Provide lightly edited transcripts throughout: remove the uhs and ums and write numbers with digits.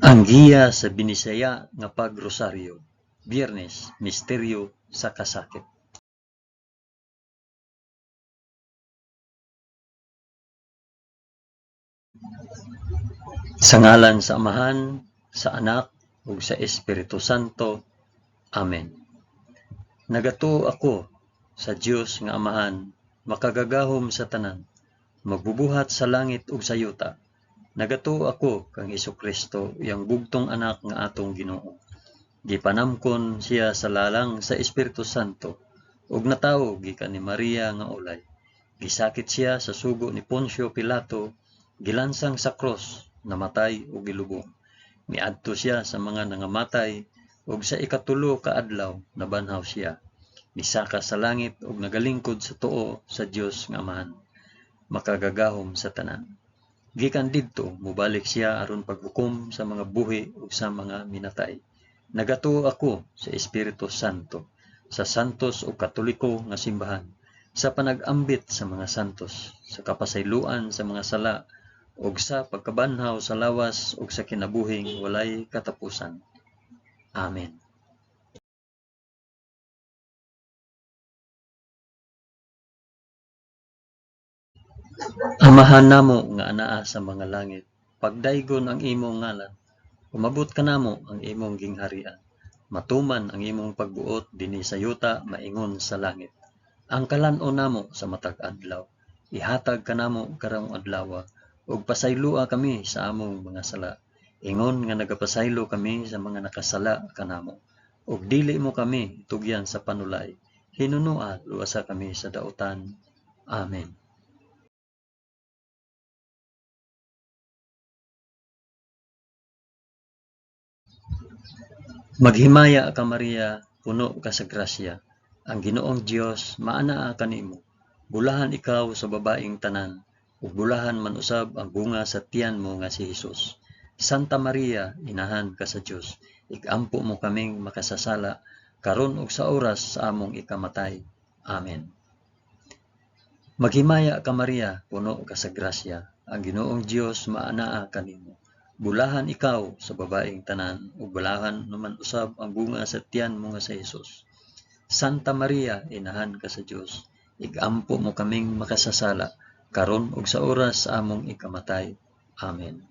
Ang giya sa Binisaya nga Pagrosaryo, Biyernes, Misteryo sa Kasakit. Sa ngalan sa Amahan, sa Anak, ug sa Espiritu Santo. Amen. Nagatuo ako sa Dios nga Amahan, makagagahom sa tanan, magbubuhat sa langit ug sa yuta. Nagatuo ako kang Hesukristo, iyang bugtong anak nga atong Ginoo. Gipanamkon siya sa lalang sa Espiritu Santo, ug natawo gikan ni Maria nga ulay. Gisakit siya sa sugo ni Poncio Pilato, gilansang sa krus, namatay ug gilubong. Miadto siya sa mga nangamatay, ug sa ikatulo ka adlaw nabanhaw siya. Misaka sa langit ug nagalingkod sa tuo sa Dios nga Amahan, makagagahom sa tanan. Gikan didto mobalik siya aron paghukom sa mga buhi ug sa mga minatay. Nagatuo ako sa Espiritu Santo, sa santos ug katoliko nga simbahan, sa panag-ambit sa mga santos, sa kapasayloan sa mga sala, ug sa pagkabanhaw sa lawas ug sa kinabuhing walay katapusan. Amen. Amahan namo nga anaa sa mga langit, pagdaygon ang imong ngalan, umabot kanamo ang imong gingharian. Matuman ang imong pagbuot dinhi sa yuta maingon sa langit. Ang kalan-on namo sa matag adlaw, ihatag kanamo karong adlawa, ug pasayloa kami sa among mga sala, ingon nga nagapasaylo kami sa mga nakasala kanamo. Ug dili mo kami itugyan sa panulay, hinunoa luwasa kami sa dautan. Amen. Maghimaya ka Maria, puno ka sa grasya. Ang Ginoong Dios maanaa kanimo. Bulahan ikaw sa babaeng tanan, ug bulahan man usab ang bunga sa tiyan mo nga si Hesus. Santa Maria, inahan ka sa Dios, igampo mo kaming makasasala, karon ug sa oras sa among ikamatay. Amen. Maghimaya ka Maria, puno ka sa grasya. Ang Ginoong Dios maanaa kanimo. Bulahan ikaw sa babaeng tanan, ug bulahan naman usab ang bunga sa tiyan mo nga si Hesus. Santa Maria, inahan ka sa Dios, igampo mo kaming makasasala, karon ug sa oras sa among ikamatay. Amen.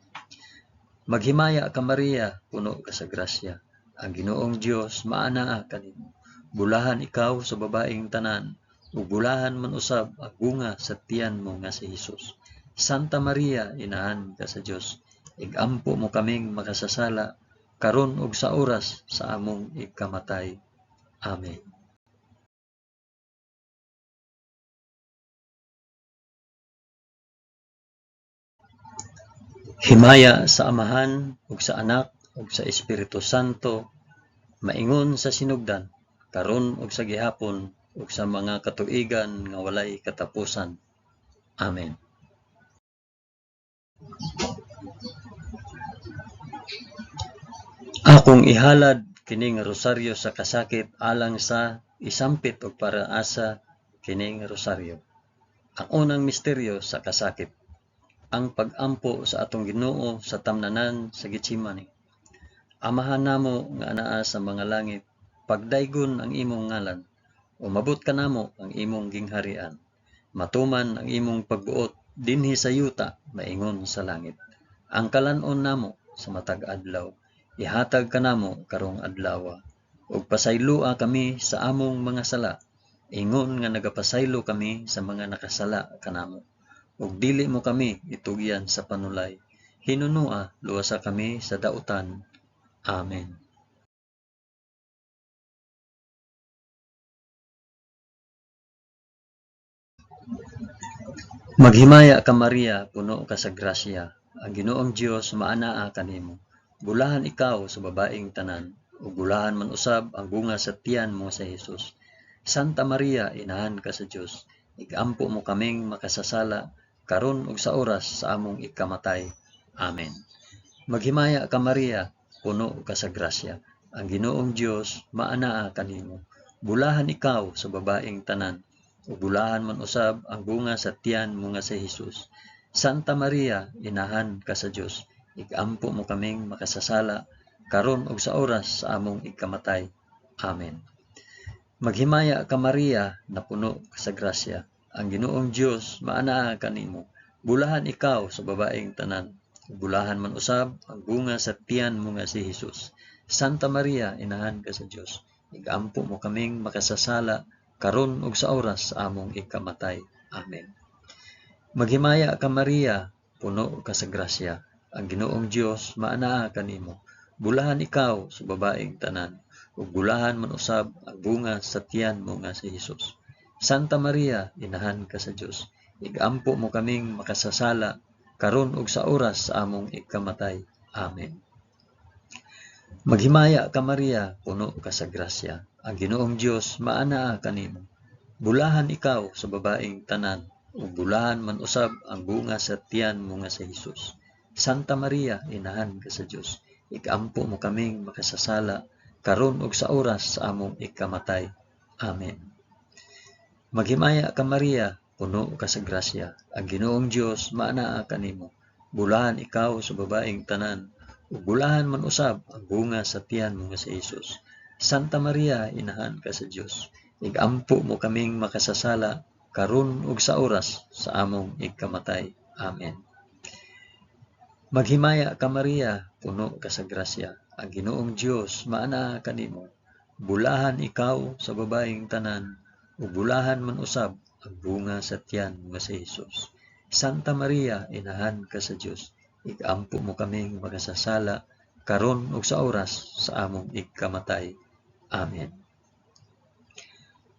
Maghimaya ka Maria, puno ka sa grasya. Ang Ginoong Dios maanaa kanimo. Bulahan ikaw sa babaeng tanan, ug bulahan man usab ang bunga sa tiyan mo nga si Hesus. Santa Maria, inahan ka sa Dios, igampo mo kaming makasasala, karon ug sa oras sa among ikamatay. Amen. Himaya sa Amahan ug sa Anak ug sa Espiritu Santo, maingon sa sinugdan, karon ug sa gihapon ug sa mga katuigan nga walay katapusan. Amen. Akong ihalad kining rosaryo sa kasakit alang sa isampit og para asa kining rosaryo. Ang unang misteryo sa kasakit, ang pag-ampo sa atong Ginoo sa tamnanan sa Getsemani. Amahan namo nga anaa sa mga langit, pagdaygon ang imong ngalan, umabot kanamo ang imong gingharian. Matuman ang imong pagbuot dinhi sa yuta maingon sa langit. Ang kalan-on namo sa matag adlaw, ihatag kanamo karong adlawa, ug pasayloa kami sa among mga sala, ingon nga nagapasaylo kami sa mga nakasala kanamo. Ug dili mo kami itugyan sa panulay, hinunoa luwasa kami sa dautan. Amen. Maghimaya ka Maria, puno ka sa grasya. Ang Ginoong Dios maanaa kanimo. Bulahan ikaw sa babaeng tanan, ug bulahan man usab ang bunga sa tiyan mo sa Hesus. Santa Maria, inahan ka sa Dios, igampo mo kaming makasasala, karon ug sa oras sa among ikamatay. Amen. Maghimaya ka Maria, puno ka sa grasya. Ang Ginoong Dios maanaa kanimo. Bulahan ikaw sa babaeng tanan, ug bulahan man usab ang bunga sa tiyan mo nga si Hesus. Santa Maria, inahan ka sa Dios, Igampo mo kaming makasasala, karon ug sa oras sa among ikamatay. Amen. Maghimaya ka Maria, napuno ka sa grasya. Ang Ginoong Dios maanaa kanimo. Bulahan ikaw sa babaeng tanan. Bulahan man usab ang bunga sa tiyan mo nga si Hesus. Santa Maria, inahan ka sa Dios. Igampo mo kaming makasasala, karon ug sa oras sa among ikamatay. Amen. Maghimaya ka Maria, puno ka sa grasya. Ang Ginoong Dios maanaa kanimo. Bulahan ikaw sa babaeng tanan, ug bulahan man usab ang bunga sa tiyan mo nga si Hesus. Santa Maria, inahan ka sa Dios. Igampo mo kaming makasasala, karon ug sa oras sa among ikamatay. Amen. Maghimaya ka Maria, puno ka sa grasya. Ang Ginoong Dios maanaa kanimo. Bulahan ikaw sa babaeng tanan, ug bulahan man usab ang bunga sa tiyan mo nga si Hesus. Santa Maria, inahan ka sa Dios. Igampo mo kaming makasasala, karon ug sa oras sa among ikamatay. Amen. Maghimaya ka Maria, puno ka sa grasya. Ang Ginoong Dios maanaa kanimo. Bulahan ikaw sa babaeng tanan, ug bulahan man usab ang bunga sa tiyan mo nga si Hesus. Santa Maria, inahan ka sa Dios. Igampo mo kaming makasasala, karon ug sa oras sa among ikamatay. Amen. Maghimaya ka Maria, puno ka sa grasya. Ang Ginoong Dios maanaa kanimo. Bulahan ikaw sa babaeng tanan, ug bulahan man usab ang bunga sa tiyan mo nga si Hesus. Santa Maria, inahan ka sa Dios. Igampo mo kaming makasasala, karon ug sa oras sa among ikamatay. Amen.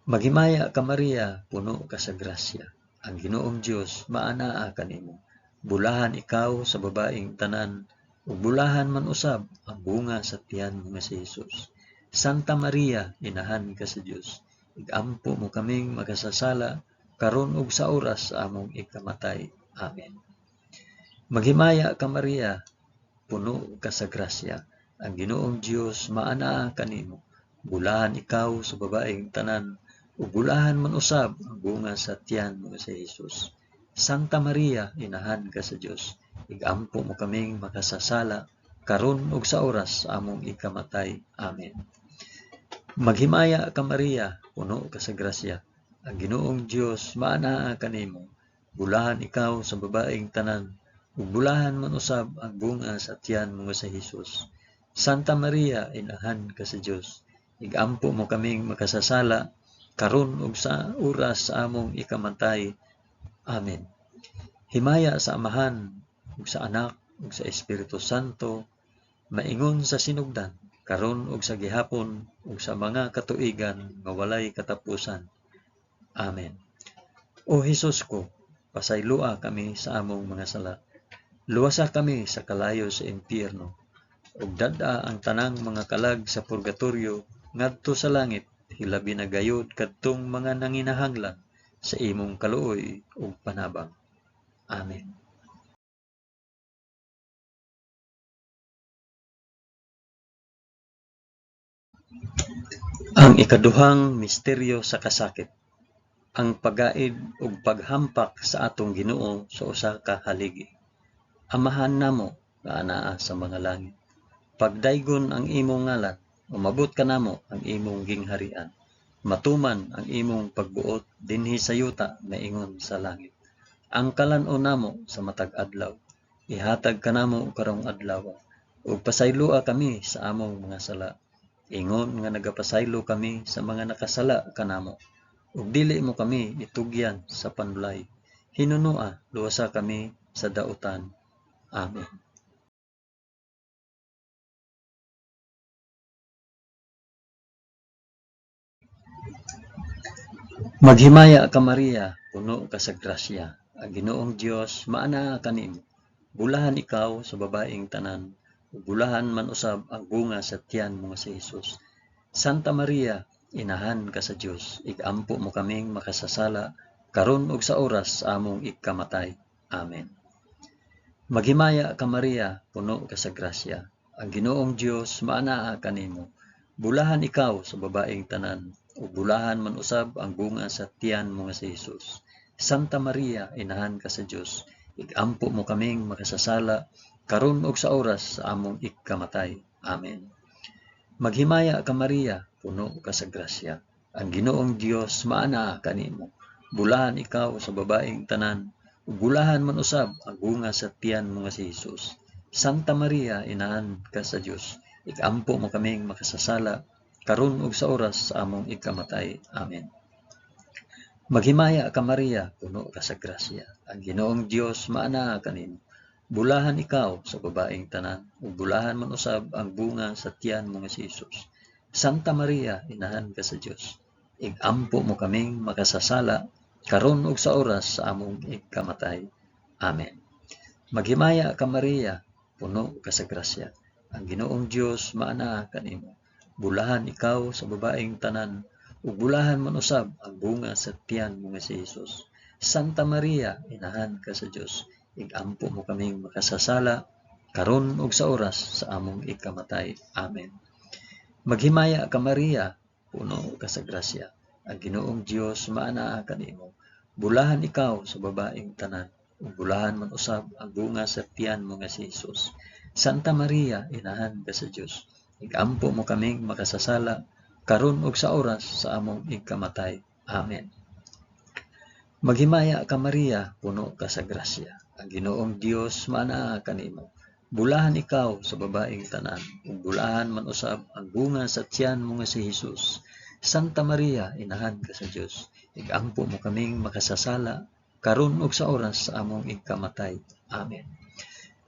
Maghimaya ka Maria, puno ka sa grasya. Ang Ginoong Dios maanaa kanimo. Bulahan ikaw sa babaeng tanan, ug bulahan man usab ang bunga sa tiyan mo nga si Hesus. Santa Maria, inahan ka sa Dios. Igampo mo kaming makasasala, karon ug sa oras sa among ikamatay. Amen. Maghimaya ka Maria, puno ka sa grasya. Ang Ginoong Dios maanaa kanimo. Bulahan ikaw sa babaeng tanan, ug bulahan man usab ang bunga sa tiyan mo nga si Hesus. Santa Maria, inahan ka sa Dios. Igampo mo kaming makasasala, karon ug sa oras sa among ikamatay. Amen. Maghimaya ka Maria, puno ka sa grasya. Ang Ginoong Dios maanaa kanimo. Bulahan ikaw sa babaeng tanan, ug bulahan man usab ang bunga sa tiyan mo nga si Hesus. Santa Maria, inahan ka sa Dios. Igampo mo kaming makasasala, karon ug sa oras sa among ikamatay. Amen. Himaya sa Amahan, ug sa Anak, ug sa Espiritu Santo, maingon sa sinugdan, karon ug sa gihapon, ug sa mga katuigan nga walay katapusan. Amen. O Hesus ko, pasayloa kami sa among mga sala. Luwasa kami sa kalayo sa impyerno, ug dad-a ang tanang mga kalag sa purgatorio ngadto sa langit, hilabi na gayod kadtong mga nanginahanglan sa imong kaluoy ug panabang. Amen. Ang ikaduhang misteryo sa kasakit, ang pagaid ug paghampak sa atong Ginoo sa usa ka haligi. Amahan namo nga anaa sa mga langit. Pagdaygon ang imong ngalan, umabot kanamo ang imong gingharian. Matuman ang imong pagbuot dinhi sa yuta maingon sa langit. Ang kalan-on namo sa matag adlaw, ihatag kanamo karong adlaw, ug pasayloa kami sa among mga sala, ingon nga nagapasaylo kami sa mga nakasala kanamo. Ug dili mo kami itugyan sa panulay, hinunoa luwasa kami sa dautan. Amen. Maghimaya ka Maria, puno ka sa grasya. Ang Ginoong Dios maanaa kanimo. Bulahan ikaw sa babaeng tanan, ug bulahan man usab ang bunga sa tiyan mo nga si Hesus. Santa Maria, inahan ka sa Dios, igampo mo kaming makasasala, karon ug sa oras sa among ikamatay. Amen. Maghimaya ka Maria, puno ka sa grasya. Ang Ginoong Dios maanaa kanimo. Bulahan ikaw sa babaeng tanan, ug bulahan man usab ang bunga sa tiyan mo nga si Hesus. Santa Maria, inahan ka sa Dios, igampo mo kaming makasasala, karon ug sa oras sa among ikamatay. Amen. Maghimaya ka Maria, puno ka sa grasya. Ang Ginoong Dios maanaa kanimo. Bulahan ikaw sa babaeng tanan, ug bulahan man usab ang bunga sa tiyan mo nga si Hesus. Santa Maria, inahan ka sa Dios, ikampo mo kaming makasasala, karon ug sa oras sa among ikamatay. Amen. Maghimaya ka Maria, puno ka sa grasya. Ang Ginoong Dios maanaa kanimo. Bulahan ikaw sa babaeng tanan, ug bulahan man usab ang bunga sa tiyan mo nga si Hesus. Santa Maria, inahan ka sa Dios, igampo mo kaming makasasala, karon ug sa oras sa among ikamatay. Amen. Maghimaya ka Maria, puno ka sa grasya. Ang Ginoong Dios maanaa kanimo. Bulahan ikaw sa babaeng tanan, ug bulahan man usab ang bunga sa tiyan mo nga si Hesus. Santa Maria, inahan ka sa Dios, igampo mo kaming makasasala, karon ug sa oras sa among ikamatay. Amen. Maghimaya ka Maria, puno ka sa grasya. Ang Ginoong Dios maanaa kanimo. Bulahan ikaw sa babaeng tanan, ug bulahan man usab ang bunga sa tiyan mo nga si Hesus. Santa Maria, inahan ka sa Dios, igampo mo kaming makasasala, karon ug sa oras sa among ikamatay. Amen. Maghimaya ka Maria, puno ka sa grasya. Ang Ginoong Dios maanaa kanimo. Bulahan ikaw sa babaeng tanan, ug bulahan man usab ang bunga sa tiyan mo nga si Hesus. Santa Maria, inahan ka sa Dios, igampo mo kaming makasasala, karon ug sa oras sa among ikamatay. Amen.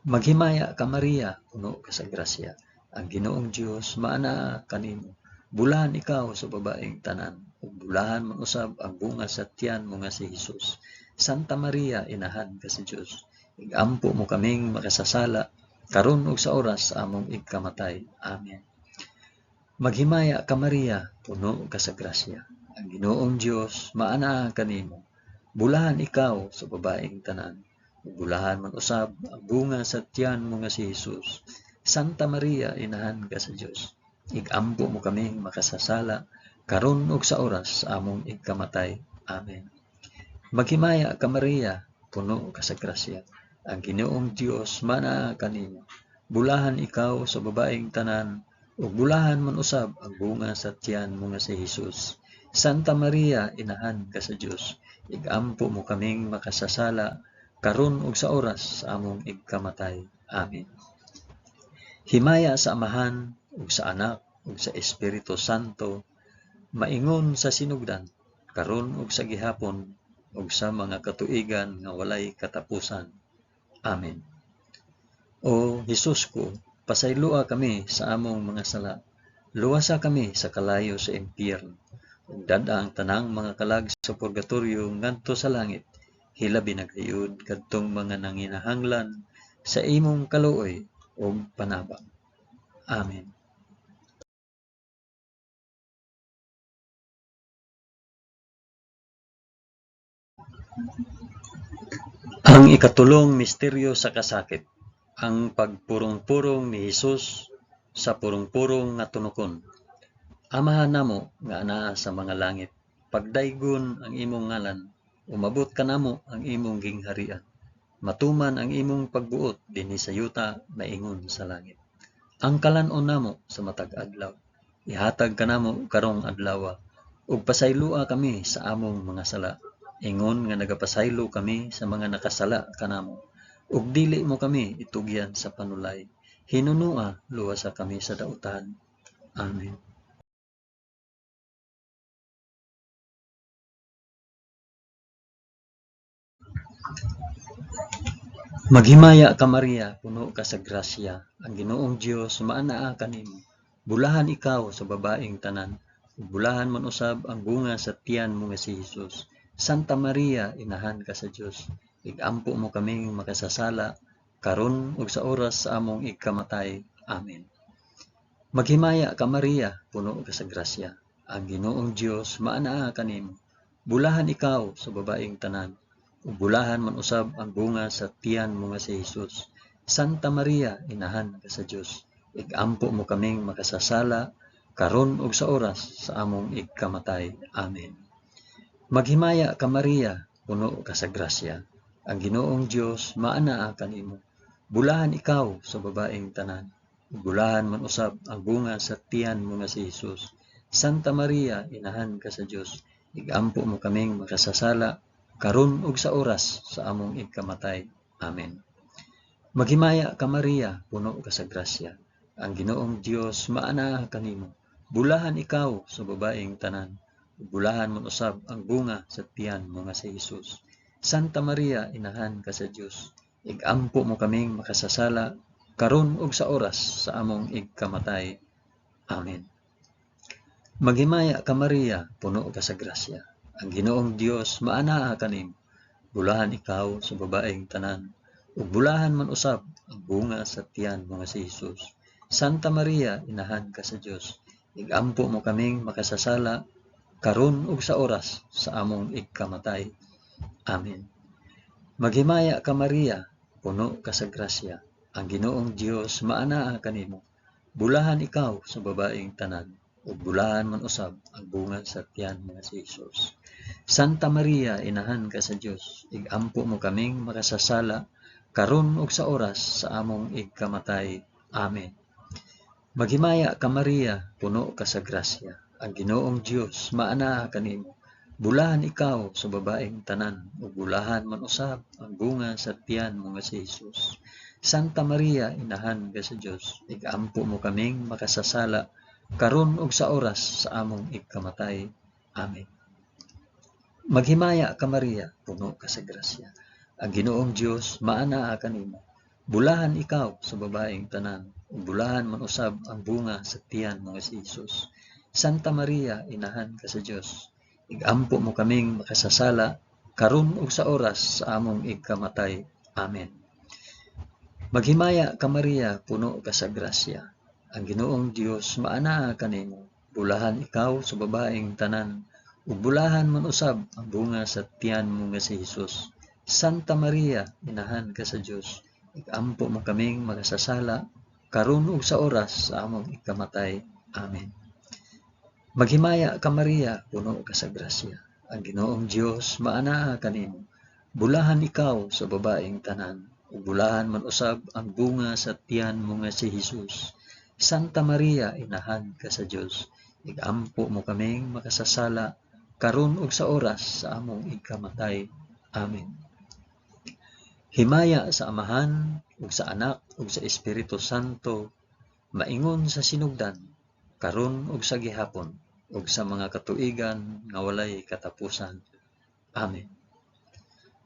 Maghimaya ka Maria, puno ka sa grasya. Ang Ginoong Dios maanaa kanimo. Bulahan ikaw sa babaeng tanan, ug bulahan man usab ang bunga sa tiyan mo nga si Hesus. Santa Maria, inahan ka sa Dios, igampo mo kaming makasasala, karon ug sa oras sa among ikamatay. Amen. Maghimaya ka Maria, puno ka sa grasya. Ang Ginoong Dios maanaa kanimo. Bulahan ikaw sa babaeng tanan, ug bulahan man usab ang bunga sa tiyan mo nga si Hesus. Santa Maria, inahan ka sa Dios, igampo mo kaming makasasala, karon ug sa oras sa among ikamatay. Amen. Maghimaya ka Maria, puno ka sa grasya. Ang Ginoong Dios maanaa kanimo. Bulahan ikaw sa babaeng tanan, ug bulahan man usab ang bunga sa tiyan mo nga si Hesus. Santa Maria, inahan ka sa Dios, igampo mo kaming makasasala, karon ug sa oras sa among ikamatay. Amen. Himaya sa Amahan ug sa Anak ug sa Espiritu Santo, maingon sa sinugdan, karon ug sa gihapon, ug sa mga katuigan nga walay katapusan. Amen. O Hesus ko, pasayloa kami sa among mga sala. Luwasa kami sa kalayo sa impyerno. Ug dad-a ang tanang mga kalag sa purgatorio ngadto sa langit. Hilabi na gayud kadtong mga nanginahanglan sa imong kaluoy ug panabang. Amen. Ang ikatulong misteryo sa kasakit, ang pagpurong-purong ni Hesus sa purong-purong nga tunokon. Amahan namo nga anaa sa mga langit, pagdaygon ang imong ngalan, umabot kanamo ang imong gingharian. Matuman ang imong pagbuot dinhi sa yuta maingon sa langit. Ang kalan-on namo sa matag adlaw, ihatag kanamo karong adlawa, ug pasayloa kami sa among mga sala, ingon nga nagapasaylo kami sa mga nakasala kanamo. Ug dili mo kami itugyan sa panulay, hinunua luwasa kami sa dautan. Amen. Maghimaya ka Maria, puno ka sa grasya, ang Ginoong Dios maanaa kanimo. Bulahan ikaw sa babaeng tanan, ug bulahan man usab ang bunga sa tiyan mo nga si Hesus. Santa Maria, inahan ka sa Dios, igampo mo kaming makasasala, karon ug sa oras sa among ikamatay. Amen. Maghimaya ka Maria, puno ka sa grasya, ang Ginoong Dios maanaa kanimo. Bulahan ikaw sa babaeng tanan, ug bulahan man usab ang bunga sa tiyan mo nga si Hesus. Santa Maria, inahan ka sa Dios, igampo mo kaming makasasala, karon ug sa oras sa among ikamatay. Amen. Maghimaya ka Maria, puno ka sa grasya, ang Ginoong Dios maanaa kanimo. Bulahan ikaw sa babaeng tanan, ug bulahan man usab ang bunga sa tiyan mo nga si Hesus. Santa Maria, inahan ka sa Dios, igampo mo kaming makasasala, karon ug sa oras sa among igkamatay. Amen. Maghimaya ka Maria, puno ka sa grasya. Ang Ginoong Dios maanaa kanimo. Bulahan ikaw sa babaeng tanan, ug bulahan man usab ang bunga sa tiyan mo nga si Hesus. Santa Maria, inahan ka sa Dios, igampo mo kaming makasasala, karon ug sa oras sa among igkamatay. Amen. Maghimaya ka Maria, puno ka sa grasya. Ang Ginoong Dios maanaa kanimo. Bulahan ikaw sa babaeng tanan, ug bulahan man usab ang bunga sa tiyan mo nga si Hesus. Santa Maria, inahan ka sa Dios, igampo mo kaming makasasala, karon ug sa oras sa among igkamatay. Amen. Maghimaya ka Maria, puno ka sa grasya. Ang Ginoong Dios maanaa kanimo. Bulahan ikaw sa babaeng tanan, ug bulahan man usab ang bunga sa tiyan mo nga si Hesus. Santa Maria, inahan ka sa Dios, igampo mo kaming makasasala, karon ug sa oras sa among igkamatay. Amen. Maghimaya ka Maria, puno ka sa grasya. Ang Ginoong Dios maanaa kanimo. Bulahan ikaw sa babaeng tanan, ug bulahan man usab ang bunga sa tiyan mo nga si Hesus. Santa Maria, inahan ka sa Dios, igampo mo kaming makasasala, karon ug sa oras sa among igkamatay. Amen. Maghimaya ka Maria, puno ka sa grasya. Ang Ginoong Dios maanaa kanimo. Bulahan ikaw sa babaeng tanan, ug bulahan man usab ang bunga sa tiyan mo nga si Hesus. Santa Maria, inahan ka sa Dios, igampo mo kaming makasasala, karon ug sa oras sa among igkamatay. Amen. Maghimaya ka Maria, puno ka sa grasya. Ang Ginoong Dios maanaa kanimo. Bulahan ikaw sa babaeng tanan, ug bulahan man usab ang bunga sa tiyan mo nga si Hesus. Santa Maria, inahan ka sa Dios, igampo mo kaming makasasala, karon ug sa oras sa among igkamatay. Amen. Maghimaya ka Maria, puno ka sa grasya. Ang Ginoong Dios maanaa kanimo. Bulahan ikaw sa babaeng tanan, ug bulahan man usab ang bunga sa tiyan mo nga si Hesus. Santa Maria, inahan ka sa Dios, igampo mo kaming makasasala, karon ug sa oras sa among igkamatay. Amen. Himaya sa Amahan, ug sa Anak, ug sa Espiritu Santo, maingon sa sinugdan, karon ug sa gihapon, ug sa mga katuigan nga walay katapusan. Amen.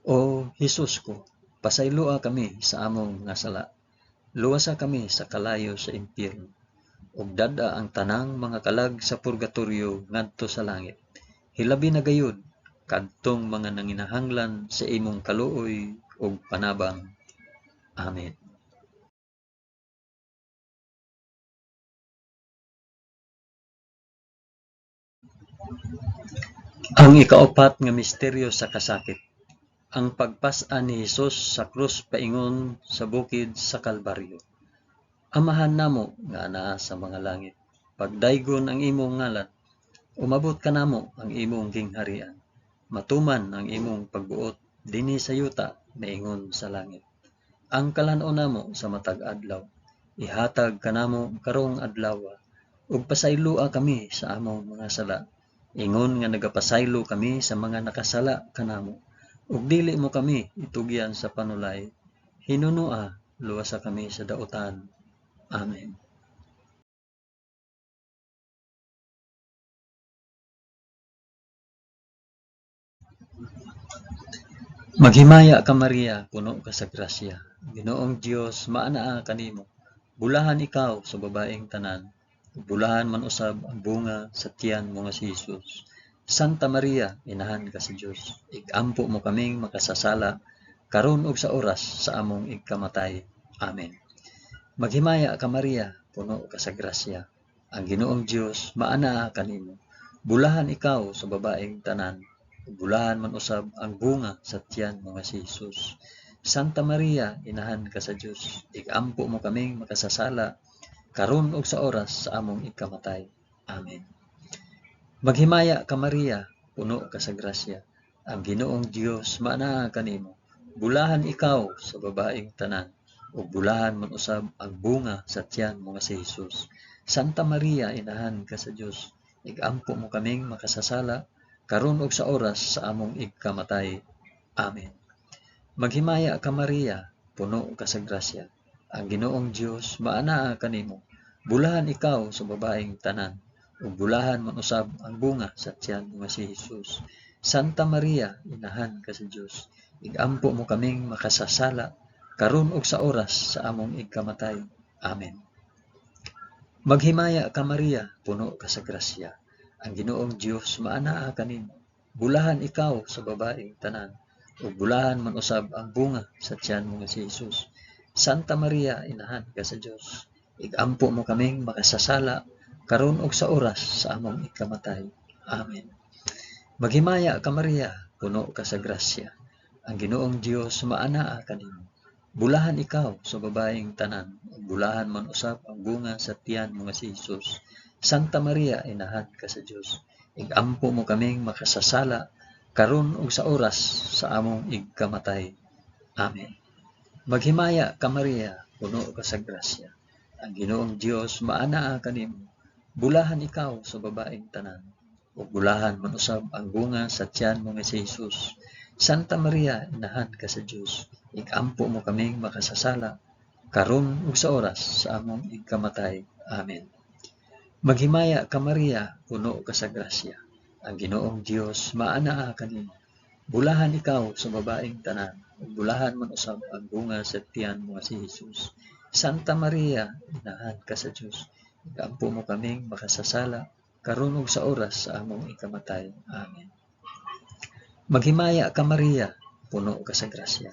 O Hesus ko, pasayloa kami sa among mga sala. Luwasa kami sa kalayo sa impyerno, ug dad-a ang tanang mga kalag sa purgatorio ngadto sa langit. Hilabi na gayud kadtong mga nanginahanglan sa imong kaluoy ug panabang. Amen. Ang ikaupat nga misteryo sa kasakit, ang pagpas-an ni Hesus sa krus paingon sa bukid sa Kalbaryo. Amahan namo nga anaa sa mga langit, pagdaygon ang imong ngalan, umabot kanamo ang imong gingharian, matuman ang imong pagbuot dinhi sa yuta maingon sa langit. Ang kalan-on namo sa matag adlaw, ihatag kanamo karong adlaw, ug pasayloa kami sa among mga sala, ingon nga nagapasaylo kami sa mga nakasala kanamo, ug dili mo kami itugyan sa panulay, hinunoa luwasa kami sa dautan. Amen. Maghimaya ka Maria, puno ka sa grasya. Ginoong Dios maanaa kanimo. Bulahan ikaw sa babaeng tanan, ug bulahan man usab ang bunga sa tiyan mo nga si Hesus. Santa Maria, inahan ka sa Dios, igampo mo kaming makasasala, karon ug sa oras sa among igkamatay. Amen. Maghimaya ka Maria, puno ka sa grasya. Ang Ginoong Dios maanaa kanimo. Bulahan ikaw sa babaeng tanan, ug bulahan man usab ang bunga sa tiyan mo nga si Hesus. Santa Maria, inahan ka sa Dios, igampo mo kaming makasasala, karon ug sa oras sa among igkamatay. Amen. Maghimaya ka Maria, puno ka sa grasya. Ang Ginoong Dios maanaa kanimo. Bulahan ikaw sa babaeng tanan, ug bulahan man usab ang bunga sa tiyan mo nga si Hesus. Santa Maria, inahan ka sa Dios, igampo mo kaming makasasala, karon ug sa oras sa among igkamatay. Amen. Maghimaya ka Maria, puno ka sa grasya. Ang Ginoong Dios maanaa kanimo. Bulahan ikaw sa babaeng tanan, ug bulahan man usab ang bunga sa tiyan mo nga si Hesus. Santa Maria, inahan ka sa Dios, igampo mo kaming makasasala, karon ug sa oras sa among igkamatay. Amen. Maghimaya ka Maria, puno ka sa grasya. Ang Ginoong Dios maanaa kanimo. Bulahan ikaw sa babaeng tanan, ug bulahan man usab ang bunga sa tiyan mo nga si Hesus. Santa Maria, inahan ka sa Dios, igampo mo kaming makasasala, karon ug sa oras sa among ikamatay. Amen. Maghimaya ka Maria, puno ka sa grasya. Ang Ginoong Dios maanaa kanimo. Bulahan ikaw sa babaeng tanan, ug bulahan man usab ang bunga sa tiyan mo nga si Hesus. Santa Maria, inahan ka sa Dios, igampo mo kaming makasasala, karon ug sa oras sa among igkamatay. Amen. Maghimaya ka Maria, puno ka sa grasya. Ang Ginoong Dios maanaa kanimo. Bulahan ikaw sa babaeng tanan, ug bulahan man usab ang bunga sa tiyan mo nga si Hesus. Santa Maria, inahan ka sa Dios, igampo mo kaming makasasala, karon ug sa oras sa among igkamatay. Amen. Maghimaya ka Maria, puno ka sa grasya. Ang Ginoong Dios maanaa kanimo. Bulahan ikaw sa babaeng tanan, ug bulahan man usab ang bunga sa tiyan mo nga si Hesus. Santa Maria, inahan ka sa Dios, igampo mo kaming makasasala, karon ug sa oras sa among ikamatay. Amen. Maghimaya ka Maria, puno ka sa grasya.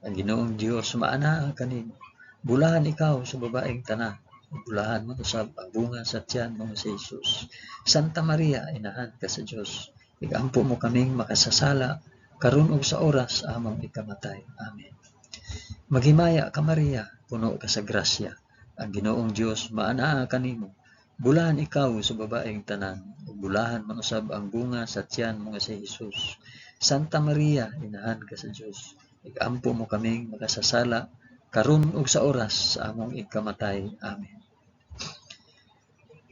Ang Ginoong Dios maanaa kanimo. Bulahan ikaw sa babaeng tanan, ug bulahan man usab ang bunga sa tiyan mo nga si Hesus. Santa Maria, inahan ka sa Dios, igampo mo kaming makasasala, karon ug sa oras sa among ikamatay. Amen. Maghimaya ka Maria, puno ka sa grasya. Ang Ginoong Dios maanaa kanimo. Bulahan ikaw sa babaeng tanan, ug bulahan man usab ang bunga sa tiyan mo nga si Hesus. Santa Maria, inahan ka sa Dios, igampo mo kaming makasasala, karon ug sa oras sa among ikamatay. Amen.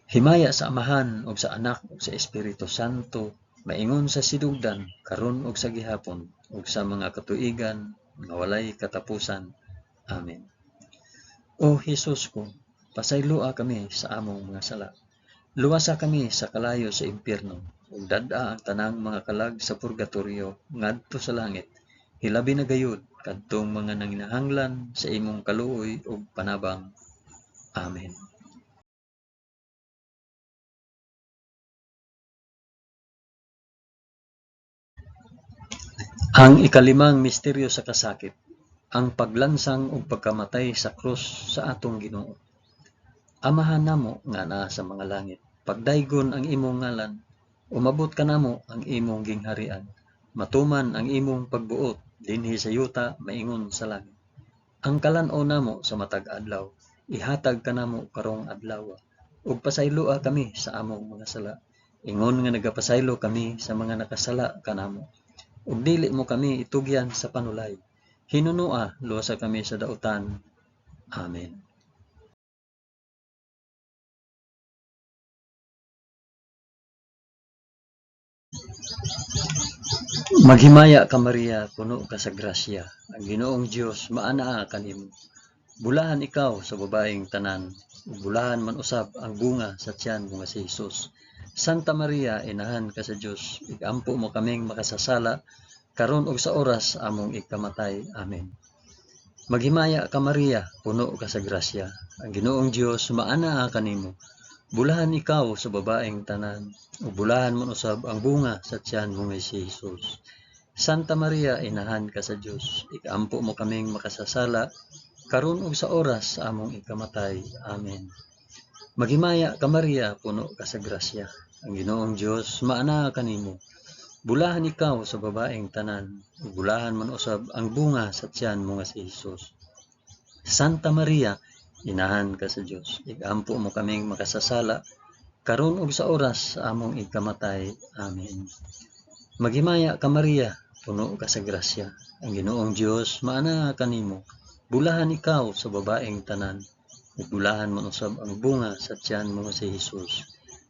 Himaya sa Amahan ug sa Anak ug sa Espiritu Santo, maingon sa sinugdan, karon ug sa gihapon, ug sa mga katuigan nga walay katapusan. Amen. O Hesus ko, pasayloa kami sa among mga sala. Luwasa kami sa kalayo sa impyerno, ug dad-a ang tanang mga kalag sa purgatorio ngadto sa langit. Hilabi na gayud kadtong mga nanginahanglan sa imong kaluoy ug panabang. Amen. Ang ikalimang misteryo sa kasakit, ang paglansang ug pagkamatay sa krus sa atong Ginoo. Amahan namo nga naa sa mga langit, pagdaygon ang imong ngalan, umabot kanamo ang imong gingharian, matuman ang imong pagbuot dinhi sa yuta maingon sa langit. Ang kalan-on namo sa matag adlaw, ihatag kanamo karong adlaw, ug pasayloa kami sa among mga sala, ingon nga nagapasaylo kami sa mga nakasala kanamo. Ug dili mo kami itugyan sa panulay, hinunoa luwasa kami sa dautan. Amen. Maghimaya ka Maria, puno ka sa grasya. Ang Ginoong Dios maanaa kanimo. Bulahan ikaw sa babaeng tanan, ug bulahan man usab ang bunga sa tiyan mo nga si Hesus. Santa Maria, inahan ka sa Dios, igampo mo kaming makasasala, karon ug sa oras among ikamatay. Amen. Maghimaya ka Maria, puno ka sa grasya. Ang Ginoong Dios maanaa kanimo. Bulahan ikaw sa babaeng tanan, ug bulahan man usab ang bunga sa tiyan mo nga si Hesus. Santa Maria, inahan ka sa Dios, ikampo mo kaming makasasala, karon ug sa oras sa among ikamatay. Amen. Maghimaya ka Maria, puno ka sa grasya. Ang Ginoong Dios maanaa kanimo. Bulahan ikaw sa babaeng tanan, ug bulahan man usab ang bunga sa tiyan mo nga si Hesus. Santa Maria, inahan ka sa Dios, igampo mo kaming makasasala, karon ug sa oras sa among ikamatay. Amen. Maghimaya ka Maria, puno ka sa grasya. Ang Ginoong Dios maanaa kanimo. Bulahan ikaw sa babaeng tanan, ug bulahan man usab ang bunga sa tiyan mo nga si Hesus.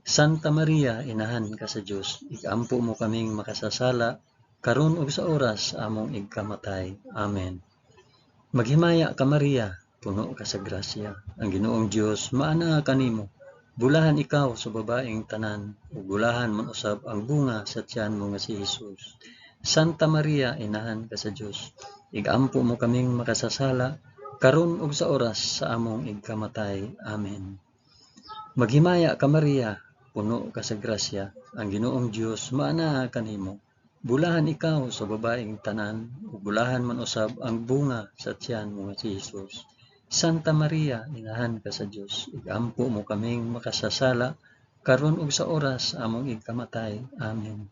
Santa Maria, inahan ka sa Dios, igampo mo kaming makasasala, karon ug sa oras sa among igkamatay. Amen. Maghimaya ka Maria, puno ka sa grasya, ang Ginoong Dios maanaa kanimo. Bulahan ikaw sa babaeng tanan, ug bulahan man usab ang bunga sa tiyan mo nga si Hesus. Santa Maria, inahan ka sa Dios, igampo mo kaming makasasala, karon ug sa oras sa among igkamatay. Amen. Maghimaya ka Maria, puno ka sa grasya, ang Ginoong Dios maanaa kanimo. Bulahan ikaw sa babaeng tanan, ug bulahan man usab ang bunga sa tiyan mo nga si Hesus. Santa Maria, inahan ka sa Dios, igampo mo kaming makasasala, karon ug sa oras sa among igkamatay. Amen.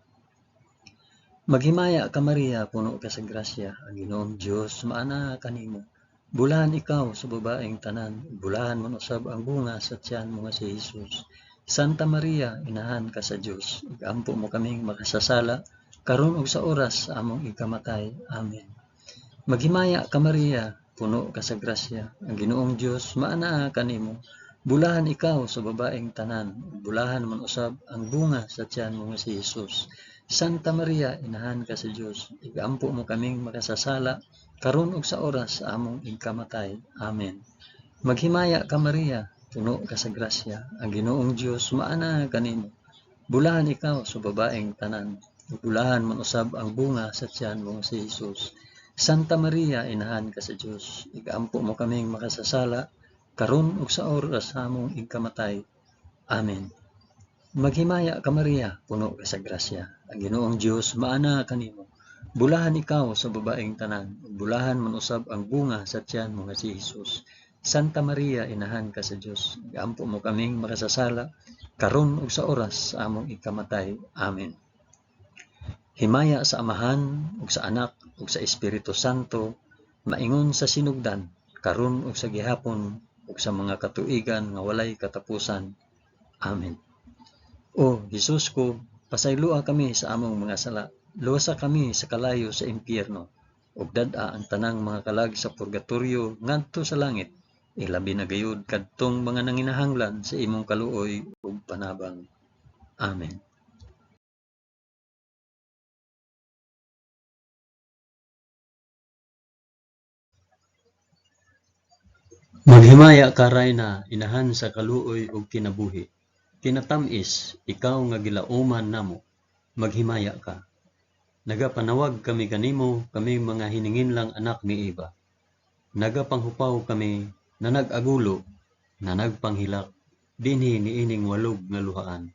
Maghimaya ka Maria, puno ka sa grasya, ang Ginoong Dios maanaa kanimo. Bulahan ikaw sa babaeng tanan, ug bulahan man usab ang bunga sa tiyan mo nga si Hesus. Santa Maria, inahan ka sa Dios, igampo mo kaming makasasala, karon ug sa oras sa among igkamatay. Amen. Maghimaya ka Maria, puno ka sa grasya, ang Ginoong Dios maanaa kanimo. Bulahan ikaw sa babaeng tanan, ug bulahan man usab ang bunga sa tiyan mo nga si Hesus. Santa Maria, inahan ka sa Dios, igampo mo kaming makasasala, karon ug sa oras sa among igkamatay. Amen. Maghimaya ka Maria, puno ka sa grasya, ang Ginoong Dios maanaa kanimo. Bulahan ikaw sa babaeng tanan, ug bulahan man usab ang bunga sa tiyan mo nga si Hesus. Santa Maria, inahan ka sa Dios, igampo mo kaming makasasala, karon ug sa oras sa among igkamatay. Amen. Maghimaya ka Maria, puno ka sa grasya, ang Ginoong Dios maanaa kanimo. Bulahan ikaw sa babaeng tanan, ug bulahan man usab ang bunga sa tiyan mo nga si Hesus. Santa Maria, inahan ka sa Dios, igampo mo kaming makasasala, karon ug sa oras sa among igkamatay. Amen. Himaya sa Amahan ug sa Anak ug sa Espiritu Santo, maingon sa sinugdan, karon ug sa gihapon ug sa mga katuigan nga walay katapusan. Amen. O Hesus ko, pasayloa kami sa among mga sala, luwasa kami sa kalayo sa impyerno, ug dad-a ang tanang mga kalag sa purgatorio ngadto sa langit, ilabi na gayud kadtong mga nanginahanglan sa imong kaluoy ug panabang. Amen. Maghimaya ka Rayna, inahan sa kaluoy ug kinabuhi. Kinatam-is, ikaw nga gilauman namo, maghimaya ka. Nagapanawag kami kanimo, kaming mga hininginlang anak ni Eva. Nagapanghupaw kami, nanag-agulo, nanagpanghilak, dinhi niining walog nga luhaan.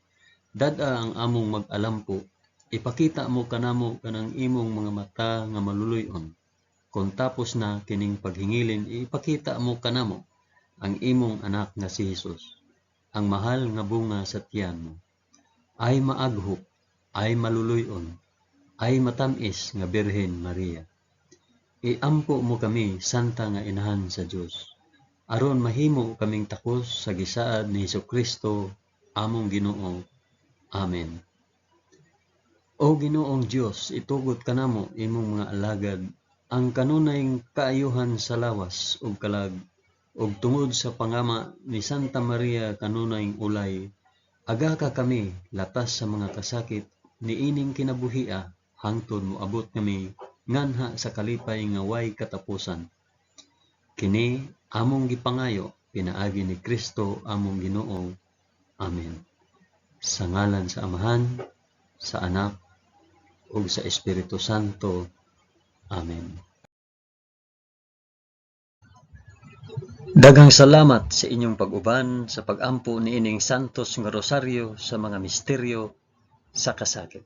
Dad-a ang among mag-alampo, ipakita mo kanamo kanang imong mga mata nga maluluy-on. Kon tapos na kining paghingilin, ipakita mo kanamo ang imong anak nga si Hesus, ang mahal nga bunga sa tiyan mo. Ay maaghop, ay maluluy-on, ay matam-is nga Birhen Maria. Iampo mo kami, Santa nga Inahan sa Dios, aron mahimo kaming takos sa gisaad ni Hesukristo among Ginoo. Amen. O Ginoong Dios, itugot kanamo imong mga alagad ang kanunay kaayuhan sa lawas ug kalag, ug tungod sa pangama ni Santa Maria kanunay ulay, agaka kami latas sa mga kasakit niining kinabuhia hangtod moabot kami nganha sa kalipay nga way katapusan. Kini among gipangayo pinaagi ni Kristo among Ginoo. Amen. Sa ngalan sa Amahan, sa Anak, ug sa Espiritu Santo. Amen. Daghang salamat sa inyong pag-uban sa pag-ampo niining Santos nga Rosaryo sa mga misteryo sa kasakit.